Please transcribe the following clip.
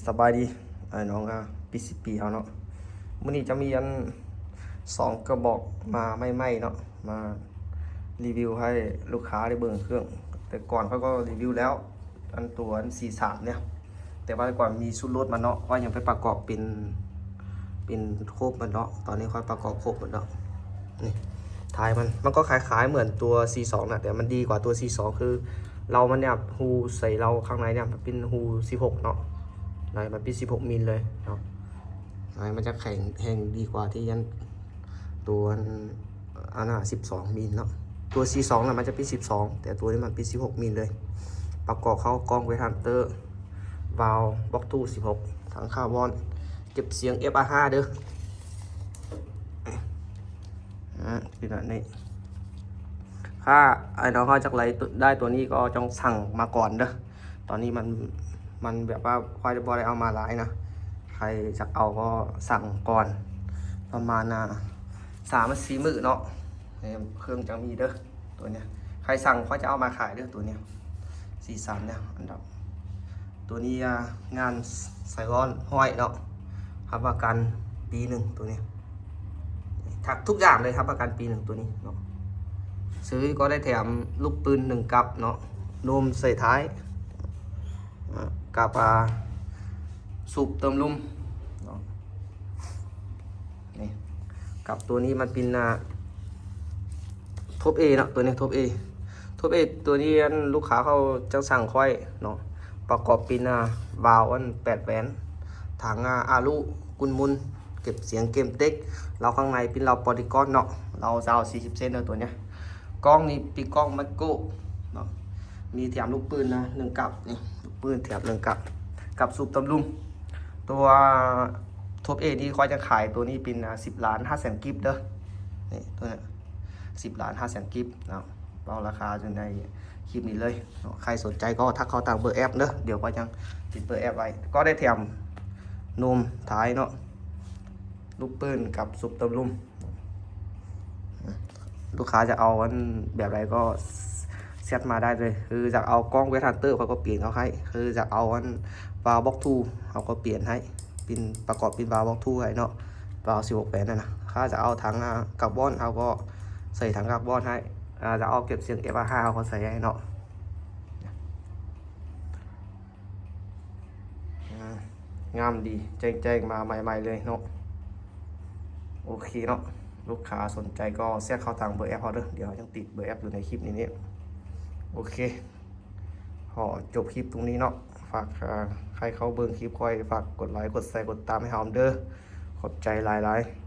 ສະບາຍດີອ້າຍນ້ອງ ອາ ປີສິບປີເຮົາເນາະ. ມື້ນີ້ຈະມີອັນສອງກະບອກມາໃໝ່ໆເນາະ ມາຣີວິວໃຫ້ລູກຄ້າໄດ້ເບິ່ງເຄື່ອງ. ແຕ່ກ່ອນຂ້ອຍກໍຣີວິວແລ້ວ ອັນຕົວອັນສີ່ສາມເນຍ ແຕ່ວ່າແຕ່ກ່ອນມີຊຸດລົດມັນເນາະ ຂ້ອຍຍັງໄປປະກອບເປັນ ເປັນຄົບມັນເນາະ. ຕອນນີ້ຂ້ອຍປະກອບຄົບໝົດແລ້ວ. ນີ້ ທ້າຍມັນ ມັນກໍຄ້າຍໆເໝືອນຕົວສີ່ສອງນະ ແຕ່ມັນດີກວ່າຕົວສີ່ສອງ ຄືເລົາມັນເນຍ ຮູໃສ່ເລົາຂ້າງໃນເນຍ ມັນເປັນຮູສິບຫົກເນາະ ໃນມັນເປັນສິບຫົກມິນເລີຍເນາະ. ໃນມັນຈະແຂງແຮງດີກວ່າທີ່ອັນ ຕົວອັນ ອັນນະ ສິບສອງມິນເນາະ. ຕົວສີ່ສອງນະ ມັນຈະເປັນສິບສອງ ແຕ່ຕົວນີ້ມັນເປັນສິບຫົກມິນເລີຍ. ປະກອບເຂົ້າກ້ອງເວທຮັນເຕີ ວາວບລັອກທູສິບຫົກ ຖັງຄາບອນ ເກັບສຽງເອັຟອາຫ້າເດີ. ອາ ເປັນແບບນີ້. ຖ້າອ້າຍນ້ອງເຮົາຢາກໄດ້ ໄດ້ຕົວນີ້ກໍຕ້ອງສັ່ງມາກ່ອນເດີ. ຕອນນີ້ມັນ ມັນແບບວ່າຂ້ອຍບໍ່ໄດ້ເອົາມາຫຼາຍນະ. ໃຜຢາກເອົາກໍສັ່ງກ່ອນ ປະມານ ອາ ສາມຫາສີ່ມື້ເນາະ ເຄື່ອງຈັ່ງມີເດີ. ຕົວເນີ້ຍໃຜສັ່ງຂ້ອຍຈະເອົາມາຂາຍເດີ ຕົວເນີ້ຍ ສີ່ສາມເນຍ ອັນດັບ. ຕົວນີ້ ອາ ງານສາຍຮ້ອນຫ້ອຍເນາະ ຮັບປະກັນປີໜຶ່ງ ຕົວນີ້ ທັກທຸກຢ່າງເລີຍ ຮັບປະກັນປີໜຶ່ງ ຕົວນີ້ເນາະ. ຊື້ກໍໄດ້ແຖມລູກປືນໜຶ່ງກັບເນາະ ໂນມໃສ່ທ້າຍ ອາ ກັບ ອາ ສູບເຕີມລຸ່ມເນາະ. ນີ້ ກັບຕົວນີ້ມັນເປັນ ອາ ທົບເອເນາະ ຕົວນີ້ທົບເອ ທົບເອ ຕົວນີ້ອັນລູກຄ້າເຂົາຈະສັ່ງຂ້ອຍເນາະ ປະກອບເປັນ ອາ ວາວອັນແປດແຫວນ ຖັງ ອາ ອາລຸກຸນມຸນ ເກັບສຽງເກມເຕັກ ເລົາຂ້າງໃນເປັນເລົາປອລິກອນເນາະ ເລົາຊາວສີ່ສິບເຊັນເດີ ຕົວເນີ້ຍ. ກ້ອງນີ້ເປັນກ້ອງແມັກໂກເນາະ ມີແຖມລູກປືນນະ ໜຶ່ງກັບ ນີ້ ລູກປືນແຖມໜຶ່ງກັບ ກັບສູບເຕີມລຸ່ມ. ຕົວທົບເອນີ້ຂ້ອຍຈະຂາຍຕົວນີ້ເປັນ ອາ ສິບລ້ານຫ້າແສນກີບເດີ ນີ້ ຕົວນີ້ ສິບລ້ານຫ້າແສນກີບເນາະ. ເວົ້າລາຄາຢູ່ໃນຄລິບນີ້ເລີຍເນາະ. ໃຜສົນໃຈກໍທັກເຂົ້າທາງເບີແອັບເດີ ດຽວຂ້ອຍຍັງຕິດເບີແອັບໄວ້. ກໍໄດ້ແຖມໂນມທ້າຍເນາະ ລູກປືນກັບສູບເຕີມລຸ່ມ. ລູກຄ້າຈະເອົາອັນແບບໃດກໍແຊັດມາໄດ້ເລີຍ ຄືຢາກເອົາກ້ອງເວທຮັນເຕີ ຂ້ອຍກໍປ່ຽນເອົາໃຫ້ ຄືຢາກເອົາອັນວາວບລັອກທູ ເຮົາກໍປ່ຽນໃຫ້ ເປັນປະກອບເປັນວາວບລັອກທູໃຫ້ເນາະ ວາວສິບຫົກແຫວນນັ້ນນະ. ຖ້າຈະເອົາຖັງ ອາ ກາບອນ ເຮົາກໍໃສ່ຖັງກາບອນໃຫ້ ອາ ຈະເອົາເກັບສຽງເອັຟອາຫ້າ ເຮົາກໍໃສ່ໃຫ້ເນາະ. ອາ ງາມດີ ແຈ້ງໆມາໃໝ່ໆເລີຍເນາະ. ໂອເຄເນາະ ລູກຄ້າສົນໃຈກໍແຊັດເຂົ້າທາງເບີແອັບເຮົາເດີ ດຽວເຮົາຍັງຕິດເບີແອັບຢູ່ໃນຄລິບນີ້ເນາະ. ໂອເຄ ຂໍຈົບຄລິບຕົງນີ້ເນາະ. ຝາກ ອາ ໃຫ້ເຂົ້າເບິ່ງຄລິບຂ້ອຍ ຝາກກົດໄລ ກົດແຊ ກົດຕາມໃຫ້ເຮົາເດີ. ຂອບໃຈຫຼາຍໆ.